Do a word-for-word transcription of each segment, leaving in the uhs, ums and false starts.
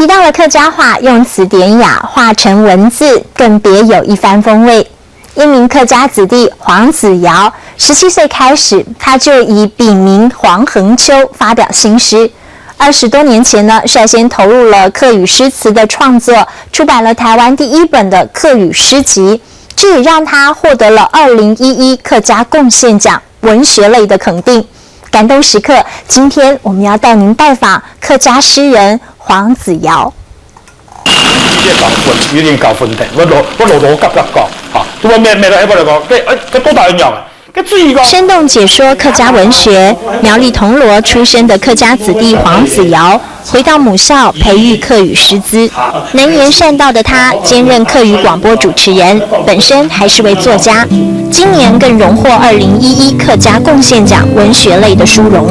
提到了客家话，用词典雅化成文字，更别有一番风味。一名客家子弟黄子瑶，十七岁开始，他就以笔名黄恒秋发表新诗。二十多年前呢，率先投入了客语诗词的创作，出版了台湾第一本的客语诗集。这也让他获得了二零一一客家贡献奖文学类的肯定。感动时刻，今天我们要带您拜访客家诗人黄子瑶。有点搞混，有点搞混的。我老我老老甲甲讲，哈，都我没没来不来讲，这哎，这多大人讲啊？这注意讲。生动解说客家文学，苗栗铜锣出生的客家子弟黄子瑶，回到母校培育客语师资。能言善道的他，兼任客语广播主持人，本身还是位作家。今年更荣获二零一一客家贡献奖文学类的殊荣。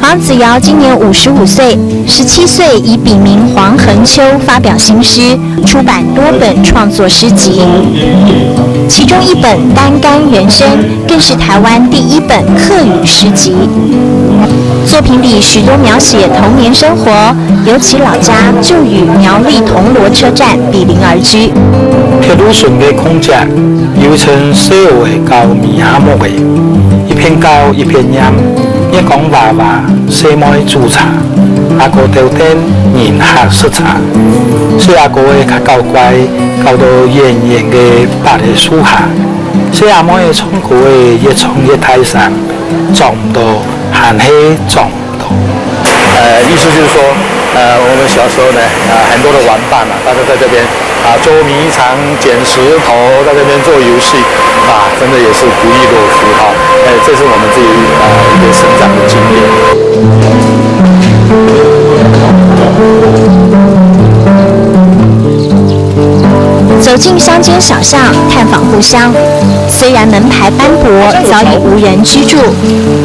黄子瑶今年五十五岁，十七岁以笔名黄恒秋发表新诗，出版多本创作诗集，其中一本《单干人生》更是台湾第一本客语诗集。作品里许多描写童年生活，尤其老家就与苗栗铜锣车站比邻而居。铁路线个空间，有一層細个到尾阿木个，一片搞一片念，月光娃娃，細妹煮茶，阿哥兜等人客食茶。細阿哥个較搞怪，搞到遠遠个爬个樹下，細阿妹个唱歌个越唱越大聲，撞到還係撞。 呃，意思就是说，呃，我们小时候呢，啊，很多的玩伴啊，大家在这边啊捉迷藏、捡石头，在这边做游戏，啊，真的也是不亦乐乎哈。哎，这是我们自己啊一个成长的经验。走进乡间小巷，探访故乡。虽然门牌斑驳，早已无人居住，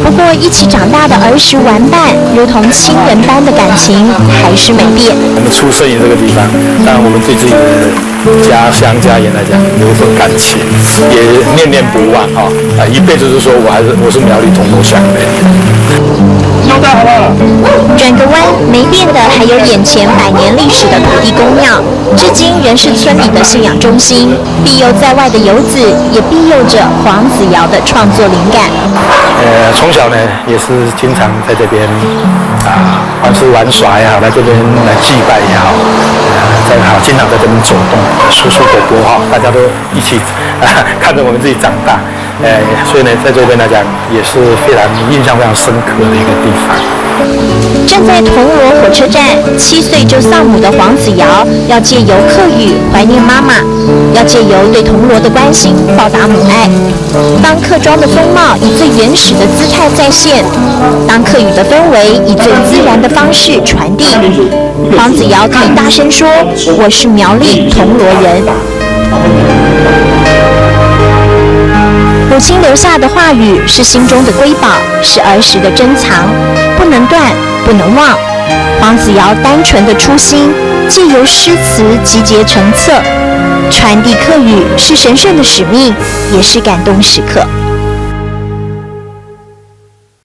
不过一起长大的儿时玩伴，如同亲人般的感情还是没变。我们出生于这个地方，当然我们对自己的家乡家园来讲有一份感情，也念念不忘哈。啊，一辈子就说我还是我是苗栗铜锣乡的。转个弯，没变的还有眼前百年历史的土地公庙，至今仍是村里的信仰中心。庇佑在外的游子，也庇佑着黄子瑶的创作灵感。呃，从小呢也是经常在这边啊玩吃玩耍也好，来这边来祭拜也好，啊，在好经常在这边走动，叔叔伯伯哈，大家都一起啊看着我们自己长大。哎，所以呢，在这边来讲也是非常印象非常深刻的一个地方。站在铜锣火车站，七岁就丧母的黄子瑶，要借由客语怀念妈妈，要借由对铜锣的关心报答母爱。当客庄的风貌以最原始的姿态再现，当客语的氛围以最自然的方式传递，黄子瑶可以大声说：“我是苗栗铜锣人。”母亲留下的话语是心中的瑰宝，是儿时的珍藏，不能断，不能忘。黄子瑶单纯的初心，借由诗词集结成册，传递客语是神圣的使命，也是感动时刻。